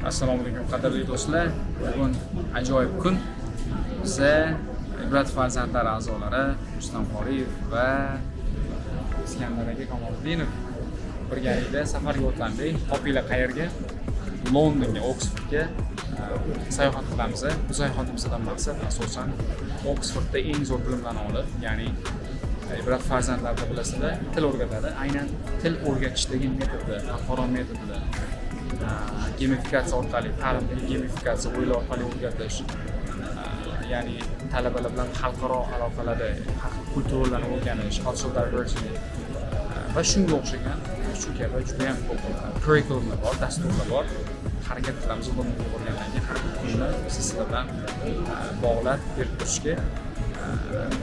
Assalomu alaykum, qadrli do'stlar. Bugun ajoyib kun. Biza Ibrat farzandlari a'zolari Rustam Qoriyev va Iskandar aka Kamoliddinov birgalikda safarga otlandik. Topinglar qayerga? Londonga, Oksfordga sayohat qilamiz. Bu sayohatimizdan maqsad asosan Oksfordda eng zo'r bilimlarni olib, ya'ni Ibrat farzandlarida bilasizlar, til o'rgatadi. Aynan til o'rgatishdagi metodi, xalqaro metodlar, gamifikatsiya orqali, ta'limdagi gamifikatsiya, o'yinlar orqali o'rgatish, ya'ni talabalar bilan xalqaro aloqalarda har xil kulturalarni o'rganish, cultural diversity va shunga o'xshagan shu kabi juda ham ko'p curriculumlar bor, dasturlar bor. Harakat qilamiz Londonga borgandan keyin har bir kunni biz sizlar bilan bog'lab berib turishga.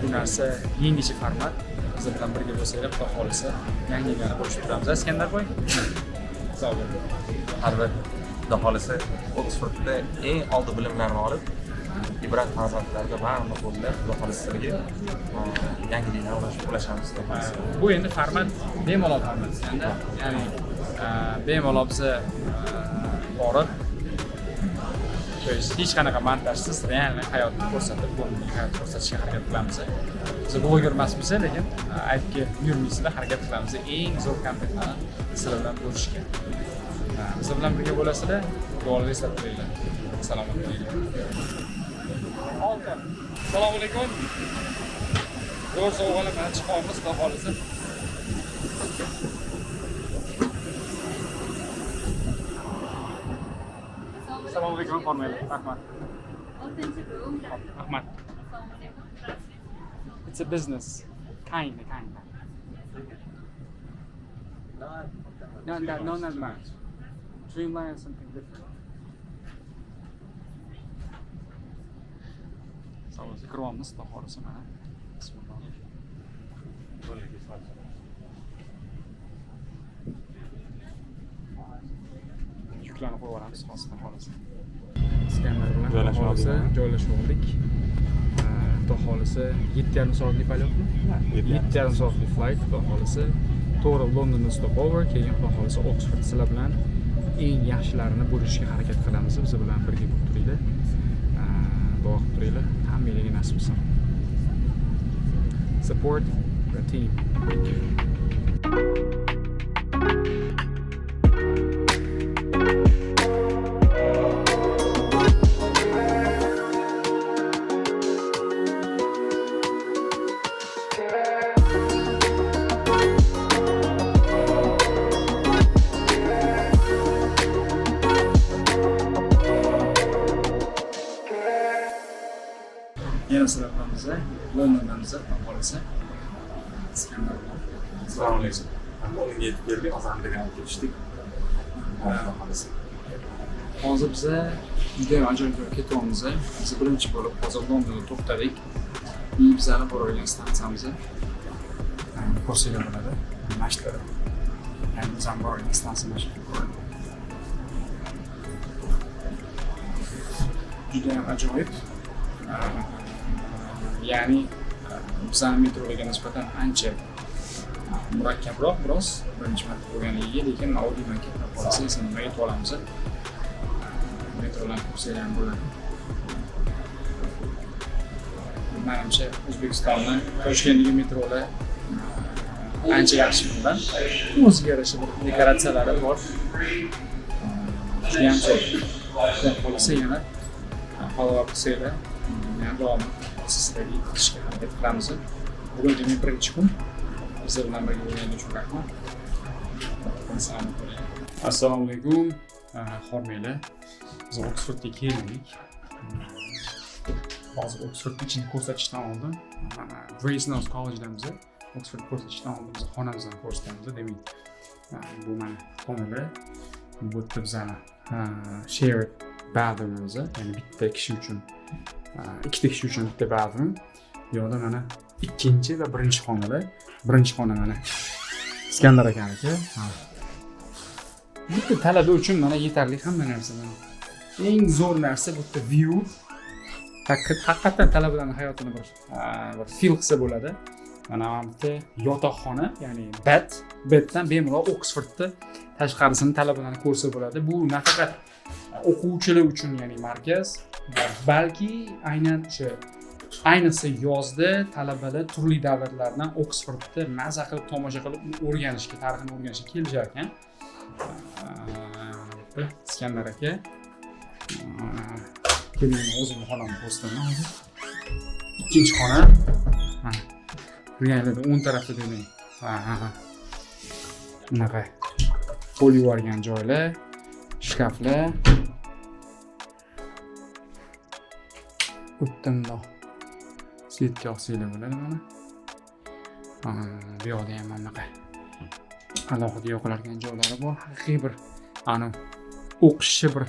Bu narsa yangicha format. Bizlar bilan birga bo'lsanglar, Xudo xohlasa, yangiliklarni bo'lishib turamiz. Iskandarboy, sog' bo'ling. Har bir, Xudo xohlasa, Oksfordda eng oldi bilimlarni olib, Ibrat farzandlarida barini qo'llab, Xudo xohlasa, sizlarga yangiliklar ulashamiz, Xudo xohlasa. Bu endi format bemalol format Iskandar. Ya'ni bemalol biza borib, то есть hech qanaqa montajsiz реальный hayotni ko'rsatib, Londondagi hayotni ko'rsatishga harakat qilamiz. Biz bloger emasmiz, lekin aybga buyurmaysizlar, harakat qilamiz eng zo'r kontentlarni sizlar bilan bo'lishga. Bizlar bilan birga bo'lasizlar, duolar eslab turinglar. Salomat bo'linglar. Assalomu alaykum. Zo'r sovg'alar bilan chiqyapmiz, Xudo xohlasa. Assalomu alaykum, hormanglar. Rahmat. Oltinchi bo'lim. Rahmat. Assalomu alaykum. It's a business. Kinda, kinda. Not that, not that much. Dreamline is something different. Sog' kiryapmiz, Xudo xohlasa mana. Bismillah. Yuklarni qo'yib yuboramiz hozir, Xudo xohlasa. Iskandar bilan Xudo Joylashib xohlasa oldikmi? Joylashib oldik. Xudo xohlasa 7,5 soatlik полёт mi? 7,5 soatlik flight, Xudo xohlasa. To'g'ri Londonda stopover, keyin Xudo xohlasa Oxford. Sizlar bilan eng yaxshilarini bo'lishga harakat qilamiz. Biz bilan birga bo'lib turinglar. Duo qilib turinglar. Hammanglarga nasib qilsin. Support the team. Thank you. Yana sizlar bilan biza Londondan biza, Xudo xohlasa. Iskandar bilan. Assalomu alaykum. Londonga yetib keldik, hozir Angliyaga ketishdik. Xudo xohlasa. Hozir biza juda ham ajoyib joyga ketyapmiz. Biz birinchi bo'lib hozir Londonda to'xtadik. И bizani boradigan stansiyamiz ko'rsanglar bo'ladi. Mana shu yerda. Ya'ni bizani boradigan stansiya mana shu yerda ko'rinadi. Juda ham ajoyib. Ya'ni bizani metrolarga nisbatan ancha murakkabroq biroz birinchi marta bo'lganligiga, lekin man o'ylaymanki, Xudo xohlasa, eson yetib olamiz. Metrolarni ko'rsanglar ham bo'ladi. Manimcha, O'zbekistonni Toshkentdagi metrolar ancha yaxshi bundan. O'ziga yarasha bir dekoratsiyalari bor. Judayam zo'r. Xudo xohlasa, yana follow up qilsanglar, yana davom sizlarga yetkazishga harakat qilamiz. Bugun demak birinchi kun. Bizlar bilan birga bo'lganingiz uchun rahmat. Salomat bo'ling. Assalomu alaykum. Hormanglar. Biz Oksfordga keldik. Hozir Oksford ichini ko'rsatishdan oldin Brasenose College'damiz. Oksford ko'rsatishdan oldin biz xonamizni ko'rsatamiz. Demak, bu mana xonalar. Bu yerda bizani shared bathroomimiz, ya'ni bitta kishi uchun, ikkita kishi uchun bitta bathroom. Bu yoqda mana ikkinchi va birinchi xonalar. Birinchi xona mana Iskandar akaniki. Ha. Bitta talaba uchun mana yetarli hamma narsa mana. Eng zo'r narsa bu yerda view. Haqiqatdan talabalarni hayotini bir feel qilsa bo'ladi. Mana bitta yotoqxona, ya'ni bed. Beddan bemalol Oksfordda tashqarisini talabalarni ko'rsa bo'ladi. Bu nafaqat O'quvchilar uchun, ya'ni markaz, balki aynan o'sha, ayniqsa yozda talabalar turli davlatlardan Oksfordda maza qilib, tomosha qilib, uni o'rganishga, tarixini o'rganishga kelishar ekan. Iskandar aka, keling, o'zimni xonamni ko'rsataman hozir. Ikkinchi xona. Mana, kirganlarda o'ng tarafda, demak, ha, bunaqa qo'l yuvargan joylar, shkaflar. Bu yerda bundoq свет ga yoqsanglar bo'ladi mana. Bu yoqda ham mana bunaqa alohida yoqilargan joylari bor. Haqiqiy bir ani o'qishni bir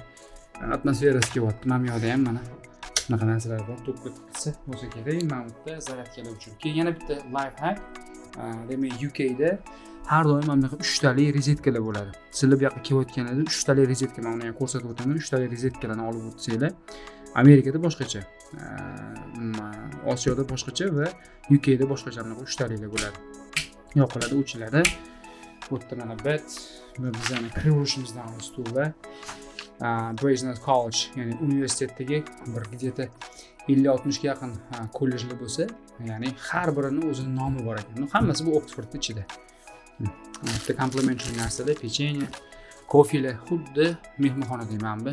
atmosferasi kelyapti. Mana bu yoqda ham mana bunaqa narsalar bor. To'pga tiqilsa bo'lsa kerak. Mana bu yerda zaryadkalar uchun. Keyin yana bitta life hack. Demak, UKda har doim mana bunaqa uchtali rozetkalar bo'ladi. Sizlar bu yoqqa kelayotganingizda uchtali rozetka, man uni ham ko'rsatib o'taman. Uchtali rozetkalarni olib o'tsanglar, Amerikada boshqacha, Osiyoda boshqacha va UKda boshqacha, bunaqa uchtalilar bo'ladi. Yoqiladi, o'chiladi. Bu yerda mana bed va bizani kiraverishimizdan stullar. Brasenose College, ya'ni universitetdagi bir где-то 50-60 ga yaqin kollejlar bo'lsa, ya'ni har birini o'zini nomi bor ekan. Ну, hammasi bu Oksfordni ichida. Bu yerda complimentary narsalar, pechenye, kofelar, xuddi mehmonxonadek mana bu.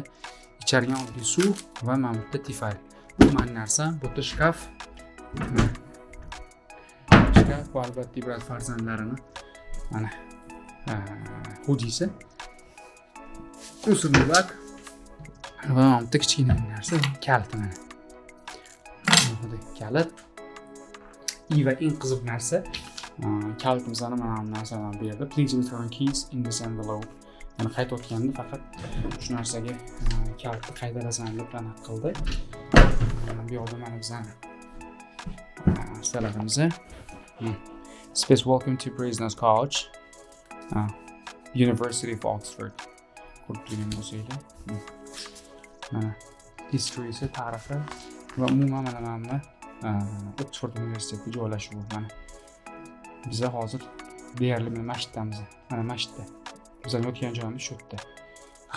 Ichargan oddiy suv va mana bu yerda Tefal. Bu mani narsam, bu yerda shkaf. Shkaf bu albatta Ibrat farzandlarini mana hoodisi. Мусорный бак va mana bu yerda kichkina narsa, kalit mana. Alohida kalit. И va eng qiziq narsa, kalitimizni mana bu narsalarni berdi. "Please return keys in this envelope." Ya'ni qaytayotganda faqat shu narsaga kalitni qaytarasan deb anaqa qildi. Bu yoqda mana bizani narsalarimiz. Space Welcome to Brasenose College, University of Oxford. Ko'rib turgan bo'lsanglar. Mana historysi, tarixi va umuman mana bu Oxford universiteti joylashuvi mana. Biza hozir deyarli mana shu yerdamiz. Mana shu yerda. Bizani yotgan joyimiz shu yerda.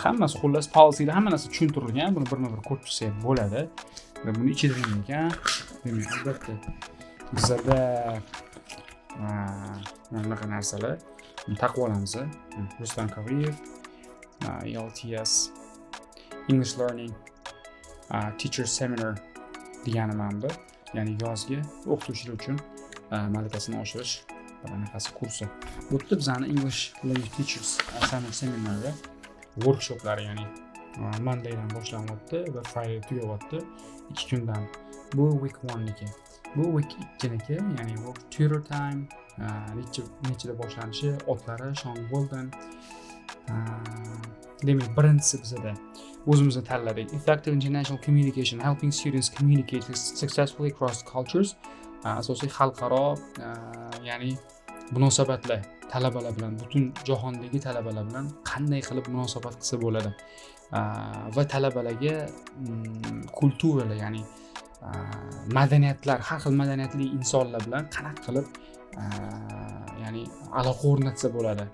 Hammasi, xullas, policyda hamma narsa tushuntirilgan. Buni birma-bir ko'rib chiqsak bo'ladi. Va buni ichida nima ekan? Demak, albatta bizada mana bunaqa narsalar. Buni taqib olamiz. Rustam Kavriyev, ELTS English Learning Teacher Seminar degani mana bu. Ya'ni yozgi o'qituvchilar uchun malakasini oshirish bir anaqasi, kursi. Bu yerda bizani English Language Teachers Summer Seminari workshoplari, ya'ni Mondaydan boshlanyapti va Friday tugayapti. 2 kundan. Bu week 1 niki. Bu week 2 niki, ya'ni work tutor time necha nechida boshlanishi, otlari Sean Walden. Demak, birinchisi bizada o'zimizni tanladik. Effective International Communication, Helping Students Communicate Successfully Across Cultures. Asosiy xalqaro, ya'ni munosabatlar, talabalar bilan, butun jahondagi talabalar bilan qanday qilib munosabat qilsa bo'ladi va talabalarga kulturalar, ya'ni madaniyatlar, har xil madaniyatli insonlar bilan qanaqa qilib, ya'ni aloqa o'rnatsa bo'ladi.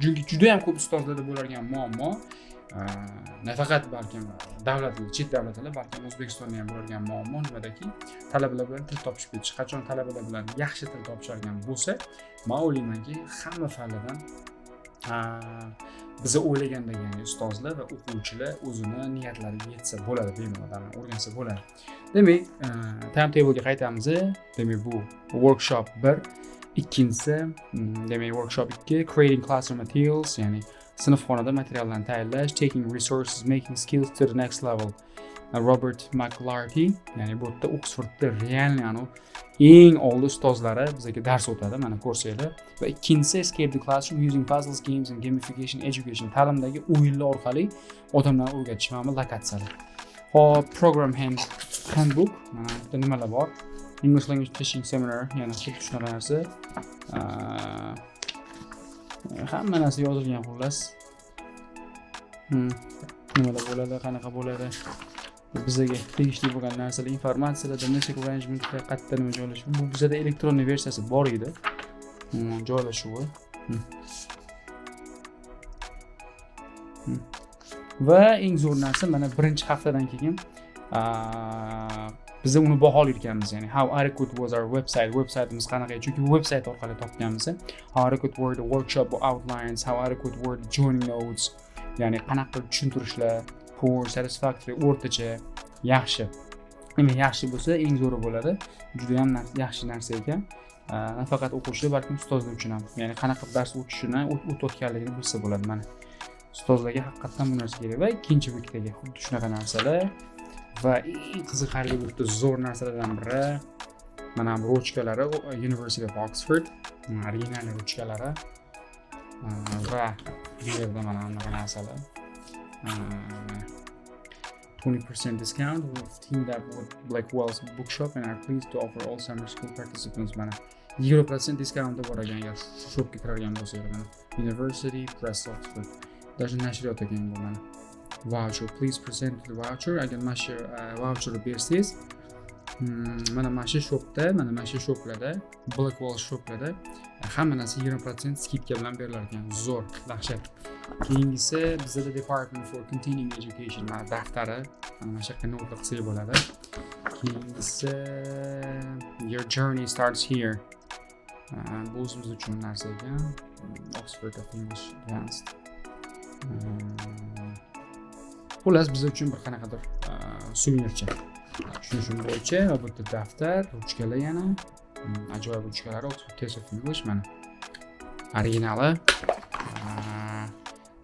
Chunki juda ham ko'p ustozlarda bo'larkan muammo, nafaqat balkim davlatlar, chet davlatlar, balkim O'zbekistonda ham bo'larkan muammo nimadaki, talabalar bilan til topishib ketish. Qachon talabalar bilan yaxshi til topishargan bo'lsa, man o'ylaymanki, hamma fanlardan biza o'ylagandek, ya'ni ustozlar va o'quvchilar o'zini niyatlariga yetsa bo'ladi, bemalol o'rgansa bo'ladi. Demak, timetablega qaytamiz. Demak, bu workshop bir, ikkinchisi, demak, workshop ikki, creating classroom materials, ya'ni sinfxonada materiallarni tayyorlash, taking resources, making skills to the next level. Robert McLarty, ya'ni bu yerda Oksfordda реальный anavi eng oldi ustozlari bizga dars o'tadi, mana ko'rsanglar. Va ikkinchisi escape the classroom using puzzles, games and gamification education, ta'limdagi o'yinlar orqali odamlarni o'rgatish, mana bu lokatsiyalar. Hop, program handbook, mana bu yerda nimalar bor? English language teaching seminar, yana xuddi shunaqa narsa. Hamma narsa yozilgan xullas. Nimalar bo'ladi, qanaqa bo'ladi, bizaga tegishli bo'lgan narsalar, informatsiyalar, domestic arrangement, qayerda nima joylashuvi. Bu bizada электронный versiyasi bor edi. Joylashuvi. Va eng zo'r narsa, mana birinchi haftadan keyin biza uni baholar ekanmiz, ya'ni how adequate was our website, websaytimiz qanaqa, chunki websayt orqali topganmiz. How adequate were the workshop outlines, how adequate were the joining notes, ya'ni qanaqa qilib tushuntirishlar, poor, satisfactory, o'rtacha, yaxshi. Demak, yaxshi bo'lsa, eng zo'ri bo'ladi. Juda ham yaxshi narsa ekan, nafaqat o'quvchilar, balkim ustozlar uchun ham, ya'ni qanaqa qilib dars o'tishini, o'tayotganligini bilsa bo'ladi. Mana, ustozlarga haqiqatdan bu narsa kerak. Va ikkinchi weekdagi xuddi shunaqa narsalar. Va eng qiziqarli, bu yerda zo'r narsalardan biri mana bu ruchkalari, University of Oxford original ruchkalari. Va bu yerda mana bunaqa narsalar, 20% discount. We've teamed up with Blackwell's Bookshop and are pleased to offer all summer school participants. Mana 20% discounti bor ekan, agar shu shopga kiradigan bo'lsanglar. Mana University Press Oxford, даже nashriyot ekan bu. Mana voucher, please present the voucher. Agar mana shu voucherni bersangiz, mana shu shopda, mana shu shoplarda, Blackwell shoplarda hamma narsa 20% скидка bilan berilar ekan. Zo'r, dahshat. Keyingisi bizada Department for Continuing Education, mana daftari, mana shu yoqqa nota qilsak bo'ladi. Keyingisi Your Journey Starts Here. Bu o'zimiz uchun narsa ekan, Oxford of English Advanced. Xullas, biz uchun bir qanaqadir suvenircha, tushunishim bo'yicha. Va bu yerda daftar, ruchkalar yana, ajoyib ruchkalar, Oxford Test of English, mana originali.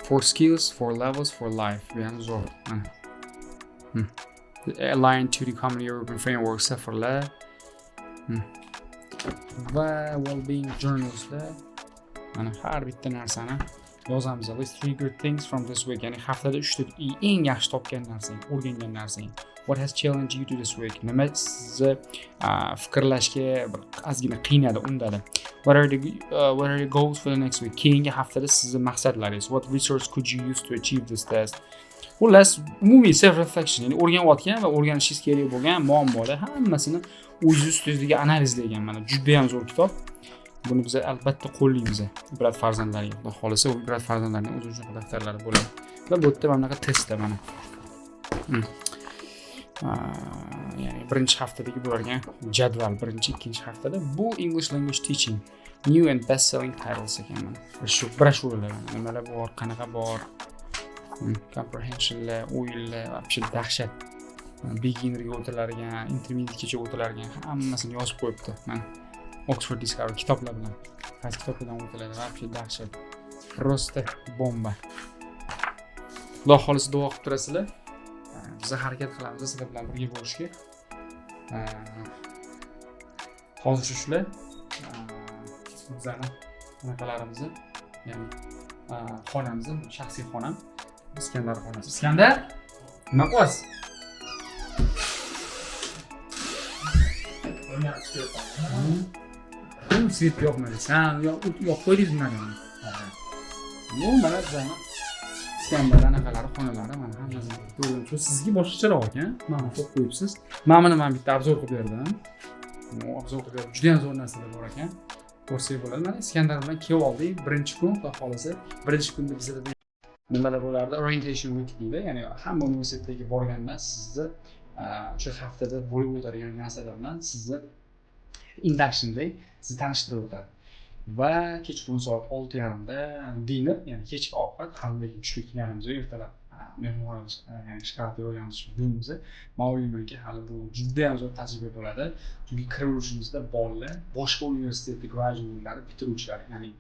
Four skills, four levels for life. Bu ham zo'r, mana. Aligned to the Common European Framework, safarlar. Va well-being journalsda mana har bitta narsani yozamiz. List three good things from this week, ya'ni haftada uchta eng yaxshi topgan narsang, o'rgangan narsang. What has challenged you to this week? Nima sizni fikrlashga bir ozgina qiynadi, undadi? What are the goals for the next week? Keyingi haftada sizni maqsadlaringiz. What resource could you use to achieve this task? Xullas, umumiy self reflection, ya'ni o'rganayotgan va o'rganishingiz kerak bo'lgan muammolar hammasini o'zingiz ustingizga analizlagan. Mana, judayam zo'r kitob. Buni biz albatta qo'llaymiz Ibrat farzandlariga. Xudo xohlasa, u Ibrat farzandlarini o'zi shunaqa daftarlari bo'ladi. Va bu yerda mana bunaqa testlar, mana. Ya'ni birinchi haftadagi bo'ladigan jadval, birinchi, ikkinchi haftada. Bu English Language Teaching new and best selling titles ekan. Mana shu broshyuralar, mana nimalar bor, qanaqa bor, comprehensionlar, o'yinlar, вообще dahshat. Beginnerga o'tilargan, intermediategacha o'tilargan, hammasini yozib qo'yibdi. Mana Oxford Discovery kitoblar bilan, qaysi kitoblardan o'tiladi, вообще dahshat, просто bomba. Xudo xohlasa, duo qilib turasizlar. Biz harakat qilamiz sizlar bilan birga bo'lishga. Hozircha shular bizani anaqalarimizni, ya'ni xonamizni, shaxsiy xonam, Iskandar xonasi. Iskandar, nima qilyapsiz? Свет yoqmadi. San yoqib qo'ydingiz bunani. Bu mana bizani Iskandar anaqalari, xonalari, mana hammasi. Shu sizga boshqacharoq ekan. Mana qo'yib qo'yibsiz. Mana buni man bitta обзор qilib berdim. Bu обзор qilib berdim. Juda ham zo'r narsalar bor ekan. Ko'rsak bo'ladi. Mana Iskandar bilan kelib oldik. Birinchi kun, xudo xohlasa, birinchi kunda bizada nimalar bo'lardi? Orientation week deydi. Ya'ni hamma universitetga borganda sizni o'sha haftada bo'lib o'tadigan narsalar bilan sizni inductionday sizni tanishtirib o'tadi. Va kechqurun soat 6:30da dinner, ya'ni kechki ovqat, hali tushlik qilganimiz yo'q, ertalab mehmonxonamiz, ya'ni shkafda yurganimiz deymiz. Man o'ylaymanki, hali bu judayam zo'r tajriba bo'ladi, chunki kiraverishimizda bolalar boshqa universitetni graduatlari, bitiruvchilar, ya'ni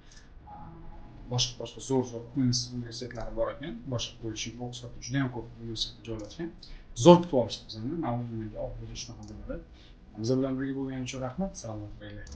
boshqa boshqa zo'r zo'r Queens universitetlari bor ekan, boshqa bo'lishi, Oksfordda juda yam ko'p universitet joylashgan. Zo'r kutib olishdi bizani. Man o'ylaymanki, oxirida shunaqa bo'ladi. Bizlar bilan birga bo'lganingiz uchun rahmat, salomat bo'linglar.